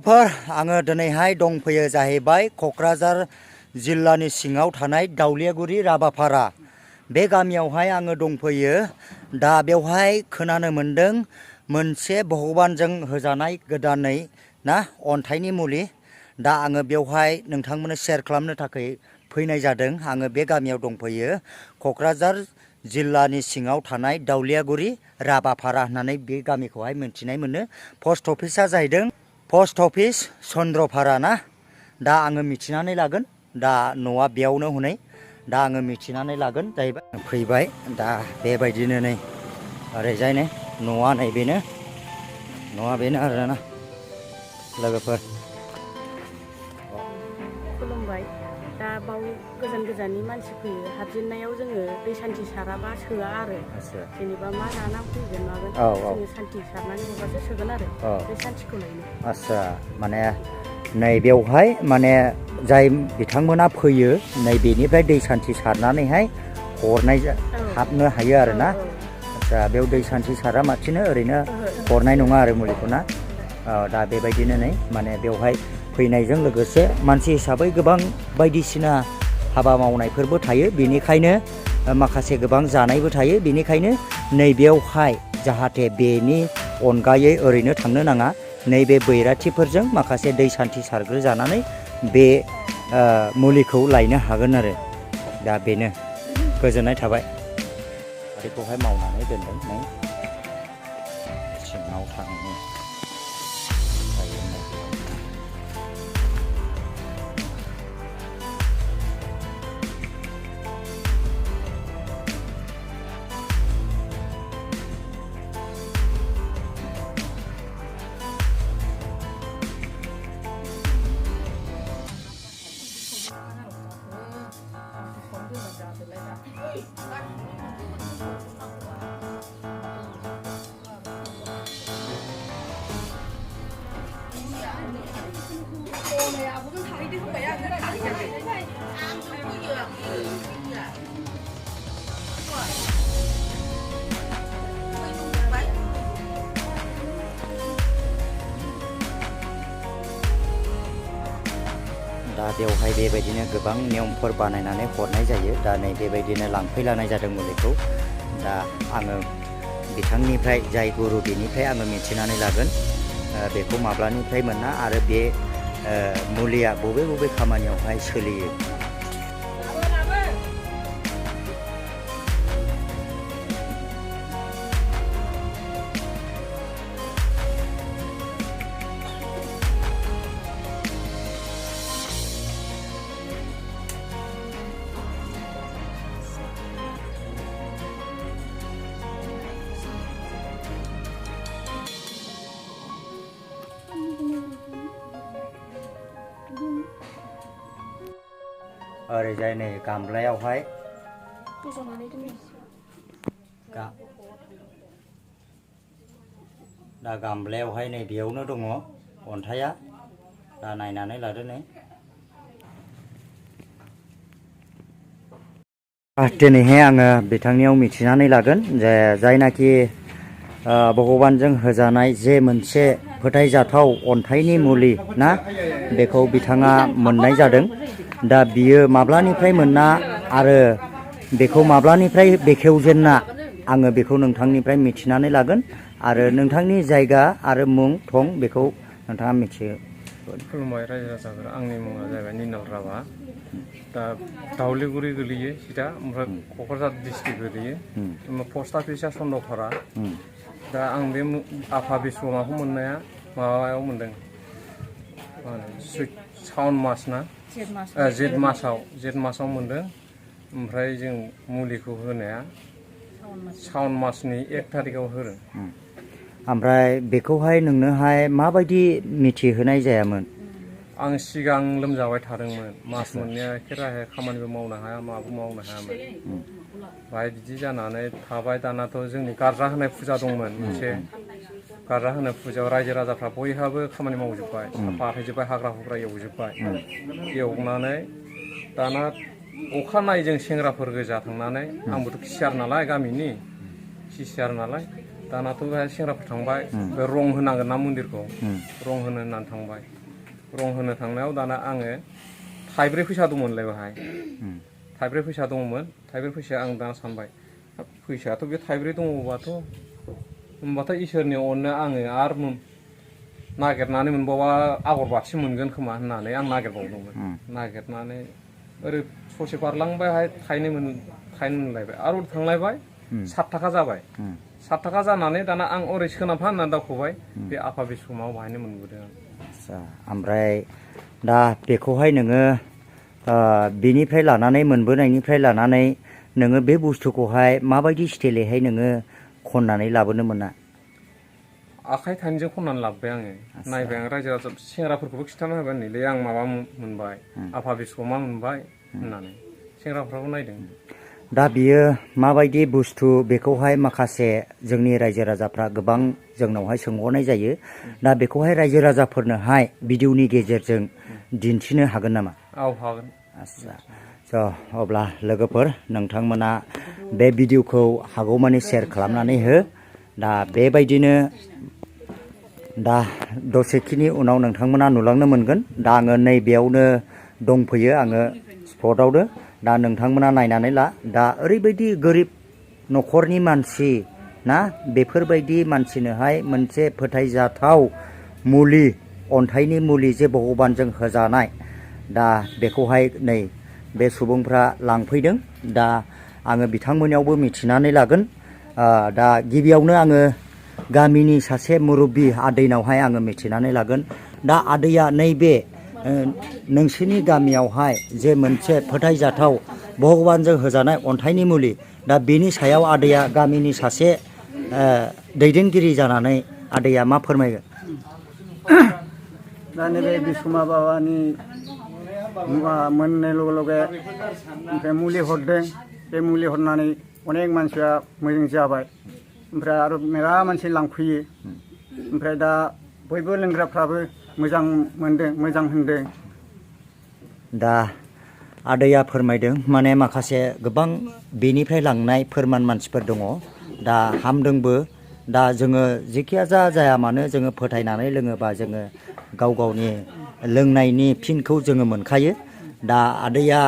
आङो दिनैहाय दंफैयो जाहैबाय क'क्राझार जिल्लानि सिङाव थानाय दावलियागुरि राबाफारा बे गामियावहाय आङो दंफैयो। दा बेवहाय खोनानो मोन्दों मोनसे भगबानजों होजानाय गोदानै ना अन्थाइनि मुलि। दा आङो बेवहाय नोंथांमोननो शेयार खालामनो थाखाय फैनाय जादों। आङो बे गामियाव दंफैयो क'क्राझार जिल्लानि सिङाव थानाय दावलियागुरि राबाफारा होननानै बे गामिखौहाय मिन्थिनाय मोनो। पस्ट अफिसा जाहैदों पस्ट अफिस चन्द्रफारा ना। दा आङो मिथिनानै लागोन। दा न'आ बेयावनो हनै। दा आङो मिथिनानै लागोन जाहैबाय फैबाय। दा बेबायदिनो नै ओरैजाय नै न'आ नै बेनो आरोना लोगोफोर। खुलुमबाय। दा बाव गोजान गोजाननि मानसि फैयो, हाबजेननायाव जोङो दै सान्थि साराबा सोआ आरो। जेनेबा मा लाना फैगोन मागोन जोङो सान्थि सारनानै हरबासो सोगोन आरो बे सान्थिखौ लायनो। आच्छा, माने नैबेवहाय माने जाय बिथांमोना फैयो नैबेनिफ्राय दै सान्थि सारनानैहाय हरनाय हाबनो हायो आरोना। आच्छा, बेयाव दै सान्थि सारा माथिनो ओरैनो हरनाय नङा आरो मुलिखौ ना। दा बेबायदिनो नै माने बेवहाय फैनायजों लोगोसे मानसि हिसाबै गोबां बायदिसिना हाबा मावनायफोरबो थायो, बेनिखायनो माखासे गोबां जानायबो थायो, बेनिखायनो नैबेयावहाय जाहाथे बेनि अनगायै ओरैनो थांनो नाङा, नैबे बैराथिफोरजों माखासे दै सान्थि सारग्रो जानानै बे मुलिखौ लायनो हागोन आरो। दा बेनो, गोजोननाय थाबाय। बेखौहाय मावनानै दोनदों नै सिङाव थांनो। दा बेवहाय बेबायदिनो गोबां नियमफोर बानायनानै हरनाय जायो। दा नै बेबायदिनो लांफैलानाय जादों मुलिखौ। दा आङो बिथांनिफ्राय जाय गुरु बेनिफ्राय आङो मिथिनानै लागोन बेखौ माब्लानिफ्राय मोना आरो बे मुलिया बबे बबे खामानियावहाय सोलियो। ओरैजाय नै गामलायावहाय दा गामलायावहाय नै बेयावनो दङ अन्थाइया। दा नायनानै लादो नै। दिनैहाय आङो बिथांनियाव मिथिनानै लागोन जे जायनाखि भगबानजों होजानाय जे मोनसे फोथायजाथाव अन्थाइनि मुलि ना, बेखौ बिथाङा मोननाय जादों। दा बियो माब्लानिफ्राय मोना आरो बेखौ माब्लानिफ्राय बेखेवजेनना, आङो बेखौ नोंथांनिफ्राय मिथिनानै लागोन आरो नोंथांनि जायगा आरो मुं थं बेखौ नोंथाङा मिथियो। खुलुमबाय रायजो राजाफोर, आंनि मुङा जाहैबाय निनाल राभा। दा दावलिगुरि गोलैयो सिदा, ओमफ्राय क'क्राझार डिस्ट्रिक्ट गोलैयो। पस्ट अफिसा चन्द्रफारा। दा आं बे आफा बिश्वकर्माखौ मोननाया माबायाव मोनदों, सावन मास ना जेठ मासाव मोनदों। ओमफ्राय जों मुलिखौ होनाया सावन मासनि 1 थारिखआव होदों। ओमफ्राय बेखौहाय नोंनोहाय माबायदि मिथिहोनाय जायामोन? आं सिगां लोमजाबाय थादोंमोन, मास मोननैया एखे राहे खामानिबो मावनो हाया, माबो मावनो हायामोन। बाहाय बिदि जानानै थाबाय। दानाथ' जोंनि गारजा होनाय फुजा दंमोन मोनसे, गारजा होनाय फुजायाव रायजो राजाफ्रा बयहाबो खामानि मावजोब्बाय, बाहायजोब्बाय, हाग्रा हुग्रा एवजोब्बाय। एवनानै दाना अखानायै जों सेंग्राफोर गोजा थांनानै, आंबोथ' खिसियार नालाय गामिनि, दानाथ' बेहाय सेंग्राफोर थांबाय बे रं होनांगोन ना मन्दिरखौ रं होनो होननानै थांबाय रं होनो थांनायाव दाना आङो थाइब्रै फैसा दंमोनलाय बेहाय थाइब्रै फैसा दङमोन थाइब्रै फैसाया आं दाना सानबाय फैसायाथ' बे थाइब्रै दङबाथ' होमबाथाय इसोरनि अननायाव आङो आरो नागिरनानै मोनबावा आगर बाथि मोनगोन खोमा होननानै आं नागिरबावदोंमोन नागिरनानै ओरै ससे बारलांबायहाय थाइनै मोनलायबाय आरो थांलायबाय 7 थाखा जाबाय 7 थाखा जानानै दाना आं ओरै सोनाबहा होननानै दावखोबाय बे आफा बिस्वकर्मायाव बाहायनो मोनबोदों आं। ओमफ्राय दा बेखौहाय नोङो बेनिफ्राय लानानै मोनबोनायनिफ्राय लानानै नोङो बे बुस्थुखौहाय माबायदि स्टाइलैहाय नोङो खननानै लाबोनो मोना? आखाइ थाइनैजों खननानै लाबोबाय आङो नायबाय आं रायजो राजा सेंग्राफोरखौबो खिन्थाना होबाय नैलै आं माबा मोनबाय आफा बिस्वकर्मा मोनबाय होननानै सेंग्राफ्राबो नायदों। दा बियो माबायदि बुस्थु बेखौहाय माखासे जोंनि रायजो राजाफ्रा गोबां जोंनावहाय सोंहरनाय जायो दा बेखौहाय रायजो राजाफोरनोहाय भिडिअनि गेजेरजों दिन्थिनो हागोन नामा? औ हागोन। आस्सा स' अब्ला लोगोफोर नोंथांमोना बे भिडिअखौ हागौमानि शेयार खालामनानै हो दा बेबायदिनो दा दसेखिनि उनाव नोंथांमोना नुलांनो मोनगोन दा आङो नैबेयावनो दंफैयो आङो स्पटआवनो दा नोंथांमोना नायनानै ला दा ओरैबायदि गोरिब न'खरनि मानसि ना बेफोरबायदि मानसिनोहाय मोनसे फोथायजाथाव मुलि अन्थाइनि मुलि जे भगबानजों होजानाय दा बेखौहाय नै बे सुबुंफ्रा लांफैदों दा आङो बिथांमोननियावबो मिथिनानै लागोन दा गिबियावनो आङो गामिनि सासे मुरब्बी आदैनावहाय आङो मिथिनानै लागोन दा आदैया नैबे नोंसोरनि गामियावहाय जे मोनसे फोथायजाथाव भगबानजों होजानाय अन्थाइनि मुलि दा बेनि सायाव आदैया गामिनि सासे दैदेनगिरि जानानै आदैया मा फोरमायगोन? दा नैबे बिस्वकर्मा बाबानि मोननाय लगे लगे ओमफ्राय मुलि हरदों बे मुलि हरनानै अनेक मानसिया मोजां जाबाय ओमफ्राय आरो मेरला मानसि लांफैयो ओमफ्राय दा बयबो लोंग्राफ्राबो मोजां मोनदों मोजां होनदों। दा आदैया फोरमायदों माने माखासे गोबां बेनिफ्राय लांनाय फोरमान मानसिफोर दङ दा हामदोंबो दा जोङो जेखिया जाया मानो जोङो फोथायनानै लोङोबा जोङो गाव गावनि लोंनायनि फिनखौ जोङो मोनखायो दा आदैया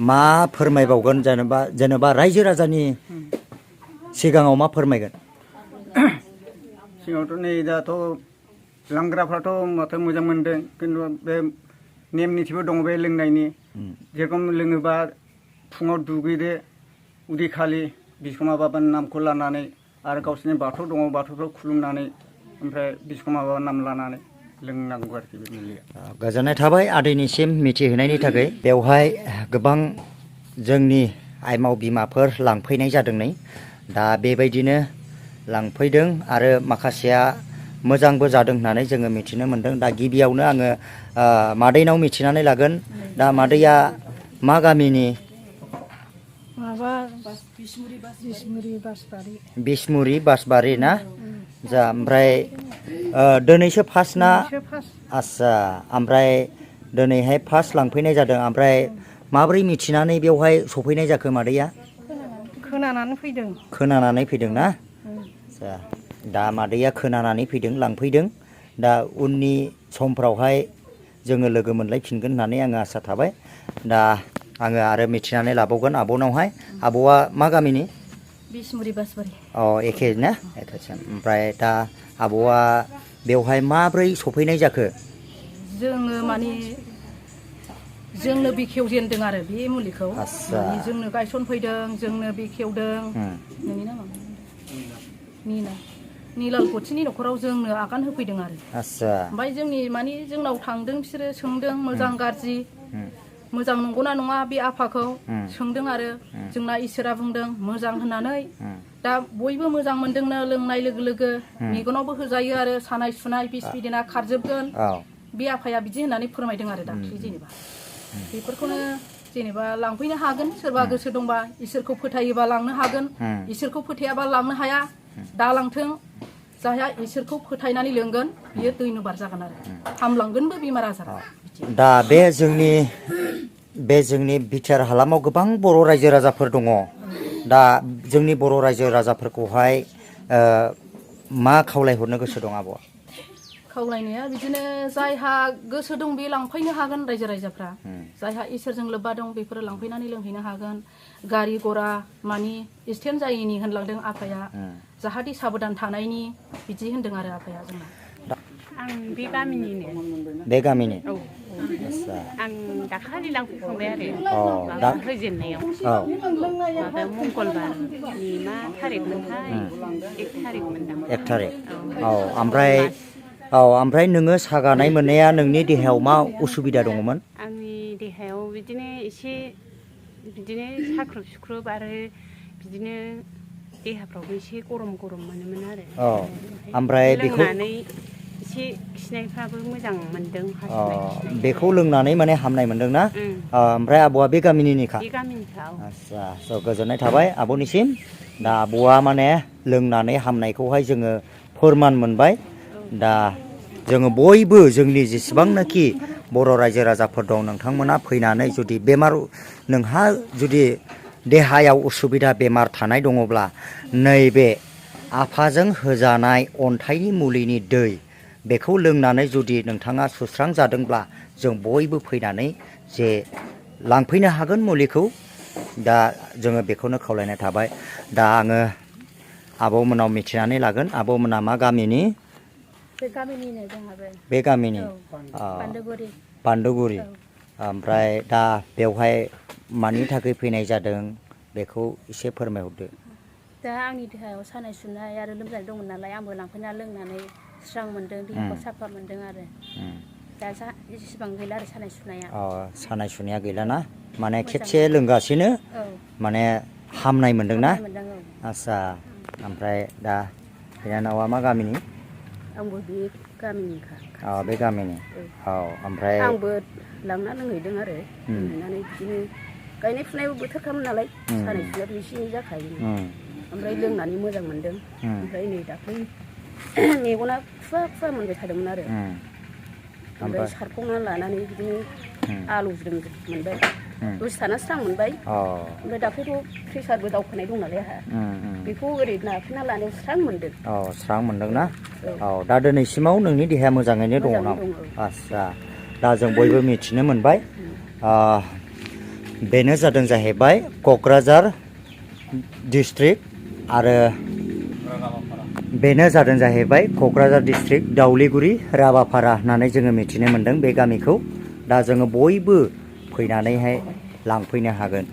मा फोरमायबावगोन जेनेबा रायजो राजानि सिगाङाव मा फोरमायगोन? सिगाङावथ' नै दाथ' लांग्राफ्राथ' माथो मोजां मोनदों खिन्थु बे नेम निथिबो दङ बे लोंनायनि जेरखम लोङोबा फुङाव दुगैदो उदै खालि बिस्वकर्मा बाबानि नामखौ लानानै आरो गावसोरनि बाथौ दङ बाथौफ्राव खुलुमनानै ओमफ्राय बिस्वकर्मा बाबानि नाम लानानै लोंनांगौ आरोखि बे मुलिया। गोजोननाय थाबाय आदैनिसिम मिथिहोनायनि थाखाय बेवहाय गोबां जोंनि आइमाव बिमाफोर लांफैनाय जादों नै दा बेबायदिनो लांफैदों आरो माखासेया मोजांबो जादों होननानै जोङो मिथिनो मोन्दों दा गिबियावनो आङो मादैनाव मिथिनानै लागोन दा मादैया मा गामिनि? माबा बिसमुरि बासबारि ना जा ओमफ्राय दिनैसो फार्स्ट ना? आस्सा ओमफ्राय दिनैहाय फार्स्ट लांफैनाय जादों ओमफ्राय माबोरै मिथिनानै बेवहाय सफैनाय जाखो मादैया? खोनानानै फैदों ना? आस्सा दा मादैया खोनानानै फैदों लांफैदों दा उननि समफ्रावहाय जोङो लोगो मोनलायफिनगोन होननानै आङो आसा थाबाय दा आङो आरो मिथिनानै लाबावगोन आब'नावहाय आब'आ मा गामिनि? बिसमुरि बासबारि। एखे ना ओमफ्राय दा आब'आ बेवहाय माब्रै सफैनाय जाखो? जोङो माने जोंनो बेखेवजेनदों आरो बे मुलिखौ जोंनो गायसनफैदों जोंनो बेखेवदों नोंनि नामा निलालपथिनि न'खराव जोंनो आगान होफैदों आरो ओमफ्राय जोंनि माने जोंनाव थांदों बिसोरो सोंदों मोजां गाज्रि मोजां नंगौना नङा बे आफाखौ सोंदों आरो जोंना इसोरा बुंदों मोजां होननानै दा बयबो मोजां मोनदोंनो लोंनाय लोगो लोगो मेगनावबो होजायो आरो सानाय सुनाय बिस बिदिना खारजोबगोन बे आफाया बिदि होननानै फोरमायदों आरो दाख्लि जेनेबा बेफोरखौनो जेनेबा लांफैनो हागोन सोरबा गोसो दंबा इसोरखौ फोथायोबा लांनो हागोन इसोरखौ फोथायाबा लांनो हाया दा लांथों जायहा इसोरखौ फोथायनानै लोंगोन बियो दैनुबार जागोन आरो हामलांगोनबो बेमार आजारा। दा बे जोंनि बिटिआर हालामाव गोबां बर' रायजो राजाफोर दङ दा जोंनि बर' रायजो राजाफोरखौहाय मा खावलायहरनो गोसो दं आब'आ? खावलायनाया बिदिनो जायहा गोसो दं बे लांफैनो हागोन रायजो राजाफ्रा जायहा इसोरजों लोब्बा दं बेफोरो लांफैनानै लोंहैनो हागोन गारि गरा मानि एक्सिडेन्ट जायैनि होनलांदों आफाया जाहाथे साबधान थानायनि बिदि होनदों आरो आफाया जोंना। आं बे गामिनिनो। बे गामिनि? औ आदसा आं दाखालि लांफैखांबाय आरो दा माबा होजेननायाव औ माबा मंगलबारनि मा थारिखमोनथाय 1 थारिख मोनदां। 1 थारिख औ ओमफ्राय नोङो सागानाय मोननाया नोंनि देहायाव मा उसुबिदा दङमोन? आंनि देहायाव बिदिनो एसे बिदिनो साख्रुब सुख्रुब आरो बिदिनो देहाफ्रावबो एसे गरम गरम मोनोमोन आरो। औ ओमफ्राय बेखौ लोंनानै एसे खिनायफ्राबो मोजां मोनदों हासुनाय बेखौ लोंनानै माने हामनाय मोनदों ना? ओमफ्राय आब'आ बे गामिनिनोखा? बे गामिनिखा। आदसा स' गोजोननाय थाबाय आब'निसिम। दा आब'आ माने लोंनानै हामनायखौहाय जोङो फोरमान मोनबाय। दा जोङो बयबो जोंनि जेसेबांनाखि बर' रायजो राजाफोर दं नोंथांमोना फैनानै जुदि बेमार नोंहा जुदि देहायाव उसुबिदा बेमार थानाय दङब्ला नैबे आफाजों होजानाय अन्थाइनि मुलिनि दै बेखौ लोंनानै जुदि नोंथाङा सुस्रां जादोंब्ला जों बयबो फैनानै जे लांफैनो हागोन मुलिखौ। दा जोङो बेखौनो खावलायनाय थाबाय। दा आङो आब'मोनाव मिथिनानै लागोन आब'मोना मा गामिनि? बे गामिनिनो जोंहाबो। बे गामिनि बान्दोगुरि। बान्दोगुरि। ओमफ्राय दा बेवहाय मानि थाखाय फैनाय जादों बेखौ एसे फोरमायहरदो। दा आंनि देहायाव सानाय सुनाय आरो लोमजानाय दंमोन नालाय आंबो लांफैना लोंनानै स्रां मोन्दों देहाखौ साफा मोन्दों आरो दा जेसेबां गैला आरो सानाय सुनाया। सानाय सुनाया गैलाना? माने खेबसे लोंगासिनो माने हामनाय मोन्दोंना? आदसा ओमफ्राय दा बिनानावा मा गामिनि? आंबो बे गामिनिखा। बे गामिनि। औ ओमफ्राय आंबो लांना लोंहैदों आरो लोंहैनानै बिदिनो गायनाय फुनायबो बोथोरखामोन नालाय सानाय सुनायाथ' एसे एनै जाखायो। ओमफ्राय लोंनानै मोजां मोन्दों। ओमफ्राय नै दाख्लै मेगना खुवा खुवा मोनबाय थादोंमोन आरो ओमफ्राय सारफावना लानानै बिदिनो आलौज्रोम मोनबाय दसे थाना स्रां मोनबाय। ओमफ्राय दाख्लैथ' प्रेसारबो दावखोनाय दं नालाय आंहा बेखौ ओरै नारफिनना लानायाव स्रां मोन्दों। स्रां मोन्दोंना? दा दिनैसिमाव नोंनि देहाया मोजाङैनो दङ ना? आदसा दा जों बयबो मिथिनो मोनबाय। बेनो जादों जाहैबाय क'क्राझार डिस्ट्रिक्ट आरो बेनो जादों जाहैबाय क'क्राझार डिस्ट्रिक्ट दाउलिगुरि राबाफारा होननानै जोङो मिथिनो मोन्दों बे गामिखौ। दा जोङो बयबो फैनानैहाय लांफैनो हागोन।